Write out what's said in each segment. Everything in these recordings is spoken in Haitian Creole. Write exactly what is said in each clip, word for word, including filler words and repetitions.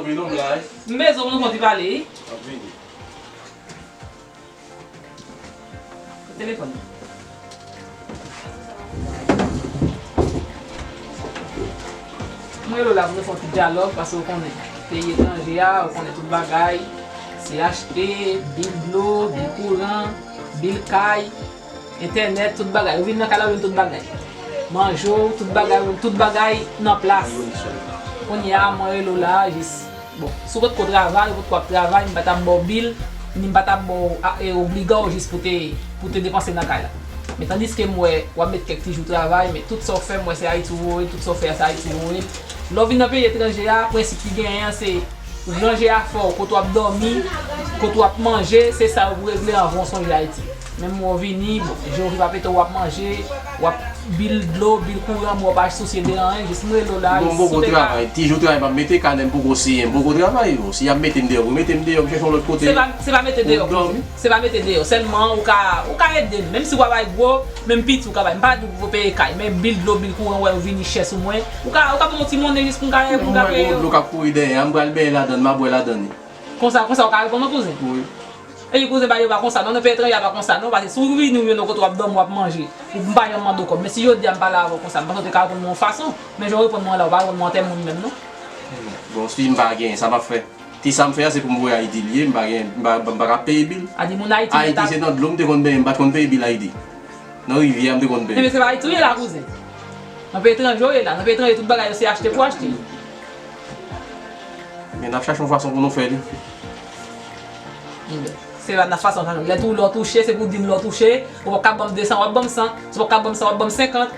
Vin non, m la, wi. M bezwen w, nou konn ti pale, wi. M ap vini. Telefòn. Mwen rele w la pou nou fè yon ti dyalòg, paske w konnen, peyi etranje a, ou konnen tout bagay, se achte, bil dlo, bil kouran, bil kay, entènèt, tout bagay. Ou vin nan kay la, ou jwenn tout bagay. Manje w, tout bagay, tout bagay nan plas. Kounye a, mwen rele w la, jis Bon, si w potko travay, ou potko ap travay, m pa t ap ba w bil, ni m pa t ap ba w a, e, obliga w jis pou te, pou te depanse nan kay la. Men tandiske m wè w ap met kèk ti jou travay, men tout sa w fè, m wè se Ayiti ou voye l, tout sa w fè a, se Ayiti ou voye l. Lè w vin nan peyi etranje a, prensip ki genyen an, se ranje afè w, kote w ap dòmi, kote w ap manje, se sa yo pou regle anvan w sonje Ayiti. Menm w vini, bon, jan w viv ap ete, w ap manje, w ap bil dlo, bil kouran, bon, w pa sousye de anyen, jis m rele w la, bon, m poko travay, ti jou travay, m ap mete kanè, m poko siyen, m poko travay, bon, si y ap mete m deyò, pou mete m deyò, m chèche yon lòt kote. Se pa, se pa mete deyò, pou m dòmi. Se pa mete deyò, sèlman ou ka, ou ka ede m, menm si w pa bay gwo, menm piti ou ka bay, m pa di w pou peye kay, men bil dlo, bil kouran, wè, ou vini chè sou mwen, ou ka, ou ka ban m yon ti monnen jis pou m ka, pou m ka peye yo. Mwen wè gwo dlo k ap kouri dèyè a, m pral benyen ladann, m ap bwè ladann li. Konsa, konsa, ou ka reponn mwen, kouzen? Wi. Epi kouzen, bagay yo pa konsa non, nan peyi etranje a pa konsa non, paske si w vini ou jwenn yon kote w ap dòmi, w ap manje, ou m pa janm mande w kòb, men si jodi a m pale avè w konsa, m panse w te ka reponn mwen yon fason, men jan w reponn mwen la, ou pa reponn mwen an tèm moun menm non. Bon, si m pa gen, sa m ap fè? Ti sa m fè a, se pou m voye Ayiti l ye, m pa gen, m pa, m pa ka peye bil. A di moun Ayiti, Ayiti se nan dlo m te konn benyen, m pa t konn peye bil Ayiti. Nan rivyè a m te konn benyen. Enben se pa Ayiti w ye la, kouzen. Nan peyi etranje w ye la, nan peyi etranje tout bagay yo se achte pou achte. Men n ap chache yon fason pou nou fè li. Se pa nan fason sa, lè tou lè w touche, se pou di m lè w touche, ou p ap ka ban m de san, w ap ban m san, si w p ap ka ban m san, w ap ban m senkant.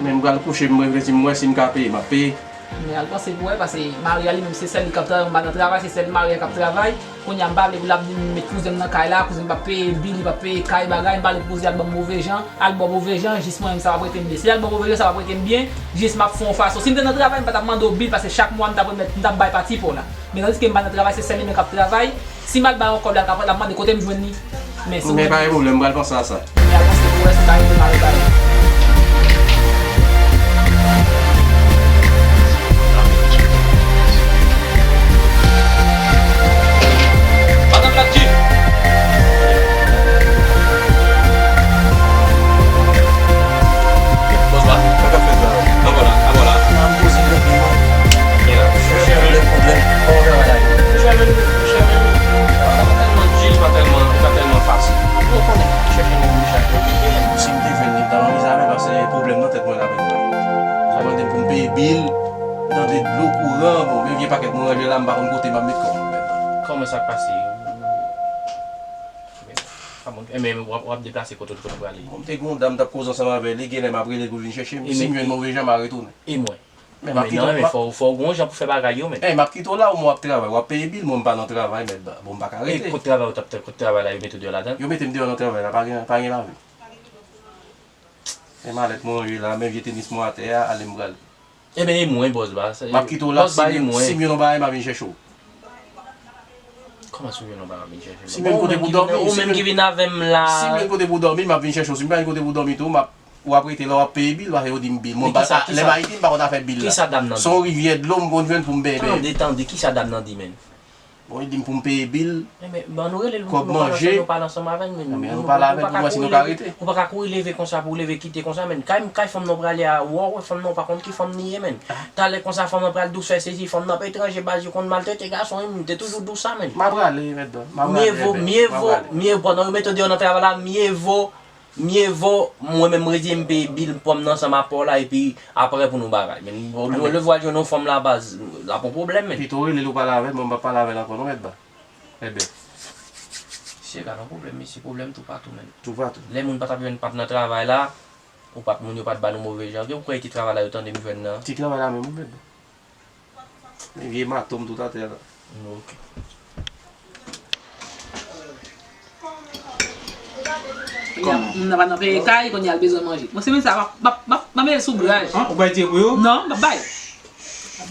Men m pral kouche, m reflechi, m wè si m ka peye, m ap peye. Men al panse pou wè, paske mari a li menm se sèl li k ap travay, m pa nan travay, se sèl mari a k ap travay. Kounye a m pa vle pou l ap di m met kouzen m nan kay la, kouzen m p ap peye bil, li p ap peye kay, bagay, m pa vle pou kouzen al ban m move jan, al ba w move jan, jis mwen menm sa w ap rete m byen. Si l al ba w move jan, sa w ap rete m byen, jis m ap fè yon fason. Si m te nan travay, m pa t ap mande w bil, paske chak mwa m t ap remèt, m t ap bay pati pa w la. Men tandiske m pa nan travay, se sèl li menm k ap travay. Si m al ba yon kòb la, l ap ap mande kote m jwenn li. Men si w... Men pa gen pwoblèm, m pral panse a sa. Men al panse pou wè si w ka rete mare bagay. Madanm Natty! Bòs ba? Sa k ap fèt la? Anbò la, anbò la. Nan poze pwoblèm. Gen la. Chèche pwoblèm, pwoblèm. Kòman travay la ye? Chèche, chèche. Pa tèlman chill, pa tèlman, pa tèlman fasil. Ou konnen, chèche nan Richard. Si m te jwenn li, m t ap anvizaje, paske pwoblèm nan tèt mwen la menm. Sa mande m pou m peye bil, tande dlo, kouran, bon, men vye pakèt mwen ranje la, m pa konn kote m ap met kò m menm. Kòman sa k pase? Enben, w ap, w ap deplase kote w te konn prale. Bon, m te gen yon dam, m t ap koze ansanm avè li, genlè m ap rele l pou l vin chèche m. Si m jwenn move jan, m a retounen. E mwen? Men m ap kite w la. Fò, fò w gon jan pou fè bagay yo, men. Ey, m ap kite w la, ou mwen w ap travay, w ap peye bil, mwen m pa nan travay, mèt ba. Bon, m pa ka rete. E kot travay ou t ap, kot travay la, yo mete w deyò ladan l? Yo mete m deyò nan travay la, pa gen, pa gen lavi. E malèt mwen ye la, men vye tenis mwen atè a, ale m prale. Enben, e mwen, bòs ba. M ap kite w la, si m, si m jwenn yon bagay, m ap vin chèche w. Kòman si w jwenn yon bagay, m ap vin chèche w? Si m jwenn kote pou dòmi, ou menm ki vin avè m la. Si m jwenn kote pou dòmi, m ap vin chèche w. Si m pa jwenn kote pou dòmi tou, m ap, w ap rete la, w ap peye bil, paske yo di m bil. Mwen, lè m Ayiti, m pa konn afè bil la. Kisa dam nan di? Se yon rivyè dlo m konn jwenn pou m benyen. Tande, tande, kisa dam nan di, menm? Bon, li di m pou m peye bil, kòb manje. Enben, ban nou rele l pou nou pale ansanm, nou pale ansanm avè l, men. Enben, nou pale avè l pou nou wè si nou ka rete. Ou pa ka kouri leve konsa pou w leve kite konsa, men. Kay, kay fanm nan prale a, ou wè fanm nan, ou pa konn ki fanm li ye, men. Talè konsa, fanm nan pral di w fè sesi, fanm nan ap etranje, baz, yo konn maltrete gason, wi, m te toujou di w sa, men. M a prale, mèt ba, m a prale, mye vo, mye vo, mye vo, pandan yo mete w deyò nan travay la, mye vo, mye vo mwen menm rete m peye bil pa m nan ansanm ak pa w la, epi apre pou nou bagay. Men lè w al jwenn yon fanm la, baz, l ap yon pwoblèm, men. Pito w rele l ou pale avè l, mwen m p ap pale avè l ankò non, mèt ba. Enben. Misye pa nan pwoblèm, mesye, pwoblèm toupatou, men. Toupatou. Lè moun pa t ap jwenn, pa t nan travay la, ou pa t, moun yo pa t ba nou move jan. Gen ou kwè e ti travay la yo tande m jwenn nan? Ti travay la menm, ou mèt ba. Men vye mato m tout atè la. Ok. Kounye a, moun nan pa nan peye kay, kounye a l bezwen manje. Bon, se menm sa, m ap, m ap, m ap, m ap mete sou graj. An, ou bay tiye pou yo? Non, m p ap bay.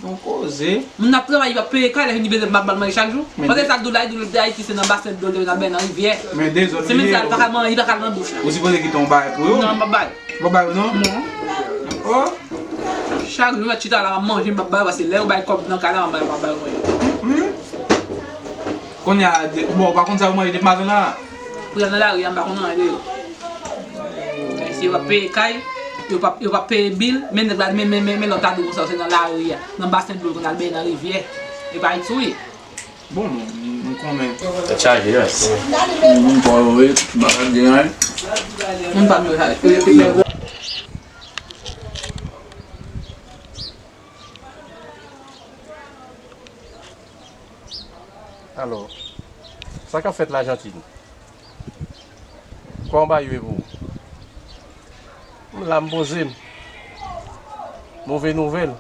Bon koze. Moun nan ap travay, li p ap peye kay, lè fini bezwen m ap ba l manje chak jou. Paske sa dlo la, dlo Ayiti, se nan basen dlo, l te vin ap bay nan rivyè. Men dezòd li ye. Se menm sa, li pa ka manje, li pa ka al nan douch la. Ou sipoze kite yon bagay pou yo? Non, m p ap bay. Ou pa bay yo non? Non. Oh. Chak jou m ap chita la, m ap manje, m p ap bay, paske lè yo bay kòb nan kay la, m ap bay, m ap bay yo manje. Kounye a, de- bon, ou pa konn sa yo manje depi maten an la? Pou y al nan lari a, m pa konn anyen de yo. E si yo p ap peye kay, yo p ap, yo p ap peye bil, men nèg la, men, men, men, men lòt la di w konsa, se nan lari a, nan basen dlo, l konn al benyen nan rivyè. E pa Ayiti wi. Bon, m, m konnen. Tèt chaje, yes. Moun pa yo, wi, bagay gen anyen. Moun pa yo, sa, yo, yo, yo, Alò, sa k ap fèt la, Jantine? Kòman bagay yo ye pou ou? M la, m poze m. Move nouvèl.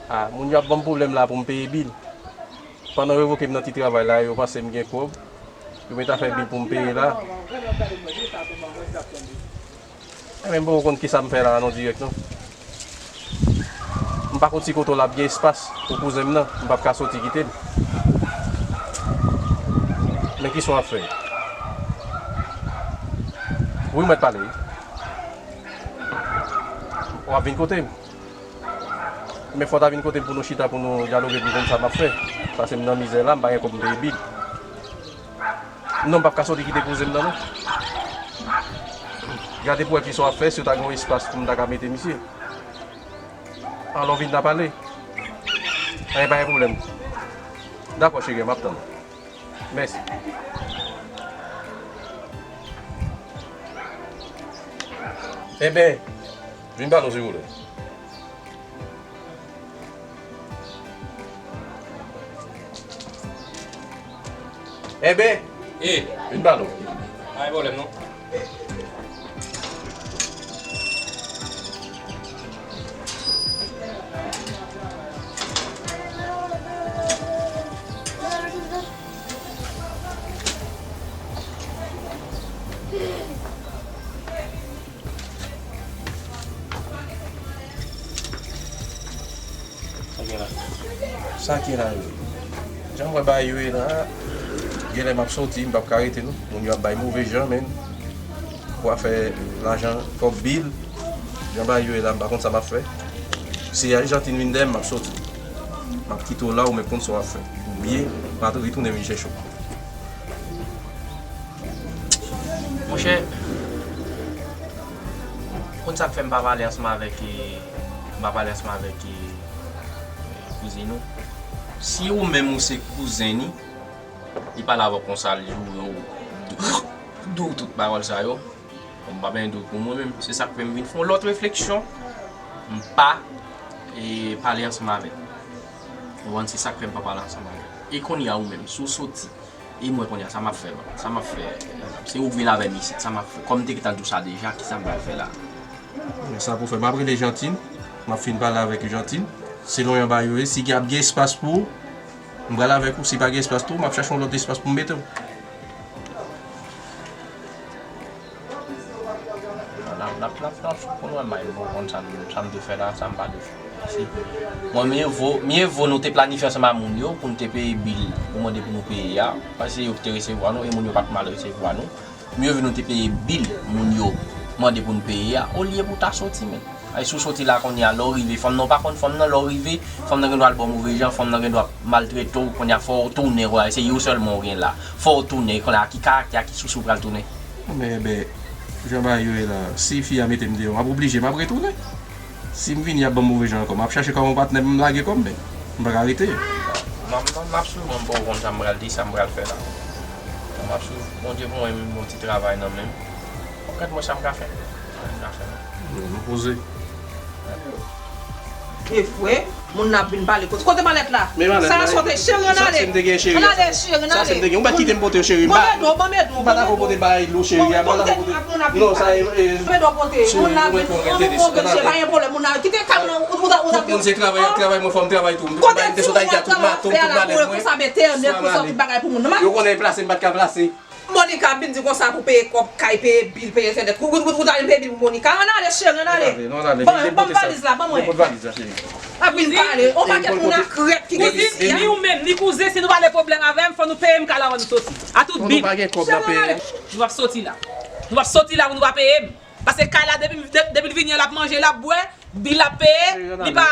A, moun yo ap ban m pwoblèm la pou m peye bil. Pandan yo revoke m nan ti travay la, yo panse m gen kòb. Yo mete afè bil pou m peye la. Enben, m poko konn kisa m fè la, non, dirèk, non. M pa konn si kote w la ap gen espas pou kouzen m nan, m p ap ka soti kite l. Men kisa w ap fè? Wi, w mèt pale, wi. W ap vin kote m. Men fò w ta vin kote m pou nou chita, pou nou dyaloge, pou m konn sa m ap fè. Paske m nan mizè la, m pa gen kòb m peye bil. Non, m p ap ka soti kite kouzen m nan, non. Gade pou wè kisa w ap fè, si w ta gen yon espas pou m ta ka mete misye. Alò, vin n a pale. Anyen, pa gen pwoblèm. Dakò, cheri, m ap tann ou. Mèsi. Enben, vin pale w, silvouplè. Enben, e, vin pale w. Pa gen pwoblèm, non. Sa gen la. Sa gen la, yo. Jan m wè bagay yo ye la, genlè m ap soti, m p ap ka rete, non. Moun yo ap bay move jan, men. Pou afè lajan, kòb bil, jan bagay yo ye la, m pa konn sa m ap fè. Si Jantine vin dèyè m, m ap soti. M ap kite w la, ou menm konn sa w ap fè. Oubyen, m a retounen vin chèche w. Monchè, konn sa k fè m pa pale ansanm avèk, e, m pa pale ansanm avèk, e, kouzin ou. Si ou menm ou se kouzen ni, li pale avè w konsa, li joure w, di w tout pawòl sa yo, bon, m pa benyen dout pou mwen menm. Se sa k fè m vin fè yon lòt refleksyon, m pa, e, pale ansanm avè l. Ou konprann, se sa k fè m pa pale ansanm avè l. E kounye a ou menm, si w soti, e mwen kounye a, sa m ap fè, sa m ap fè, se ou k vin avè m isit, sa m ap fè? Kòm m te gentan di w sa deja, kisa m pral fè la? Men sa pou fè, m ap rele Jantine, m ap fin pale avèk Jantine, selon jan bagay yo ye, si gen, ap gen espas pou ou, m pral avèk ou, si pa gen espas tou, m ap chache yon lòt espas pou m mete w. N ap, n ap, n ap, n ap, pou nou wè, m pa konn sa m, sa m te fè la, sa m pa te fè. Si. Mwen, mye vo, mye vo nou te planifye ansanm ak moun yo pou n te peye bil, pou mande pou nou peye a, paske yo te resevwa nou, e moun yo pa t mal resevwa nou. Mye vo nou te peye bil moun yo mande pou n peye a, olye pou ta soti, men. Ay, si w soti la kounye a, lè w rive, fanm nan, ou pa konn fanm nan, lè w rive, fanm nan gen dwa al ba w move jan, fanm nan gen dwa maltrete w, kounye a, fò w tounen, kounye a, se yo sèlman w gen la. Fò w tounen, kounye a, ki karaktè, ki sousou w pral tounen? Men, ben, jan bagay yo ye la, si fi a mete m deyò, m ap oblije, m ap retounen. Si m vini, y ap ban m move jan ankò. M ap chache kòm yon patnè pou m lage kò m, men m pa ka rete. M ap, m ap, m ap swiv, mwen, m poko konn sa m pral di, sa m pral fè la. M ap swiv Bondye pou mwen, m yon ti travay nan men m. Gad mwen sa m ka fè. Sa m ka fè. Non, nou poze. E vre, moun nan ap vin pale kote. Kote malèt la? Men malèt la. Sa a sote, cheri, ann ale. Sa se m te gen, cheri. Ann ale, cheri, ann ale. Sa se m te gen. Ou mèt kite m pote, cheri. Ban m ede w, ban m ede w, ban m ede w. M pa dakò pote bay dlo, cheri. M pa dakò pote. Non, sa e, e, ban m ede w pote. Moun nan ap vin, moun nan ap vin, cheri, pa gen pwoblèm. Moun nan, kite kay ou nan, ou, ou, ou, ou, ou konn se travay, y ap travay, mwen fè m travay tou. Kote ti moun nan travay fè a la pou, pou sa mete nèt, pou sa tout bagay pou moun nan. Yo konnen plase, m pa t ka plase. Monica ap vin di konsa pou peye kòb kay, peye bil, peye entènèt. Ou, ou, ou, ou ta vin peye bil pou Monica? Ann ale, cheri, ann ale. Ann ale, ann ale. Ban, ban m valiz la, ban mwen. Vin pote valiz la, cheri. Ap vin pale. On pakèt moun a krèp ki gen isi a. Ni ou menm, ni kouzen, si nou pa vle pwoblèm avè m, fò nou peye m kay la anvan nou soti. A tout bit. Cheri, ann ale. Nou p ap soti la. Nou p ap soti la pou nou pa peye m. Paske kay la, depi, de-, depi l vini an, l ap manje, l ap bwè, bil ap peye, li pa,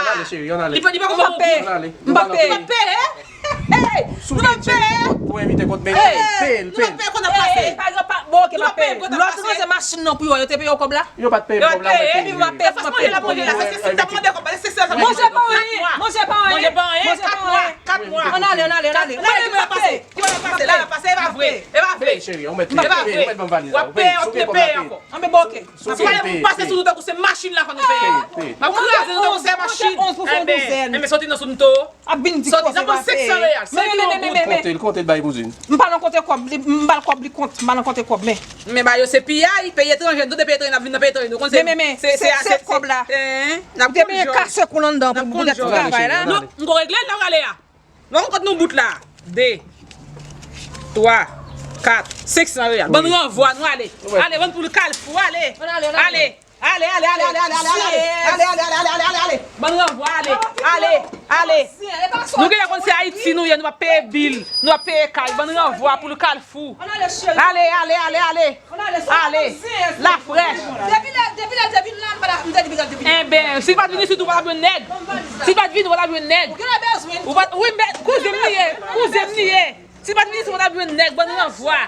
li pa, li pa konn peye. M p ap peye. M p ap peye. Sou nou pa peye. Pou envite kont, men peye l, peye l. Nou pa peye kòb n ap pase. Hey, pa gen pa, bon, ok, pa peye. Lòt nou se machin nan pou yo, yo te peye yo kòb la? Yo pa t peye m kòb la, mwen peye. Epi m pa peye, m pa peye. Manje pa anyen, manje pa anyen, manje pa anyen. Ann ale, ann ale, ann ale. Ann ale, ann ale, ann ale. Ki pa pase, la pase, e pa vre, e pa vre. Cheri, ou mèt peye, ou mèt ban valiz la. W ap peye, w ap peye ankò. Ann men bon, ok. Sou peye, peye. Pase sou nou tankou se machin la fò nou peye. M ap kraze nou tankou se machin. Enben, enben, soti nan sou nou to. Ap vin di kòb se pa peye. Soti nan senk san reyal. Men, men, men, men, men, men. Konte l, konte l bay kouzin. M pa nan konte kòb, li, m ba l kòb, li kont, m pa nan konte kòb, men. Men ba yo se piyay, peyi etranje, nou tout de peyi etranje, n ap vin nan peyi etranje, nou konn se. Men, men, men, se, se, se kòb la. N ap konn jòj. Te benyen kase kou l anndan pou, pou gate travay la. Non, m gon regle l, n ap rale a. Nou konn kont nou bout la. De, twa, kat, senk san reyal. Bann ranvwa, nou ale. Ale, bann pou l Kalfou, ale. Ale, ale, ale. Ale, ale, ale, ale, ale, ale, ale, ale, ale, ale, ale, ale, ale. Bann ranvwa, ale, ale, ale. Nou genlè konn se Ayiti nou ye, nou p ap peye bil, nou p ap peye kay. Bann ranvwa pou l Kalfou. Ale, ale, ale, ale. Ale. Lafrèch. Depi lè, depi lè, depi lè, m pa, m te di piga depi. Enben, si l pa t vin isit, ou pa t ap jwenn nèg. Si l pa t vin, ou pa t ap jwenn nèg. Ou pa, wi, men kouzen m li ye, kouzen m li ye. Si l pa t vin isit, ou pa t ap jwenn nèg, bann ranvwa.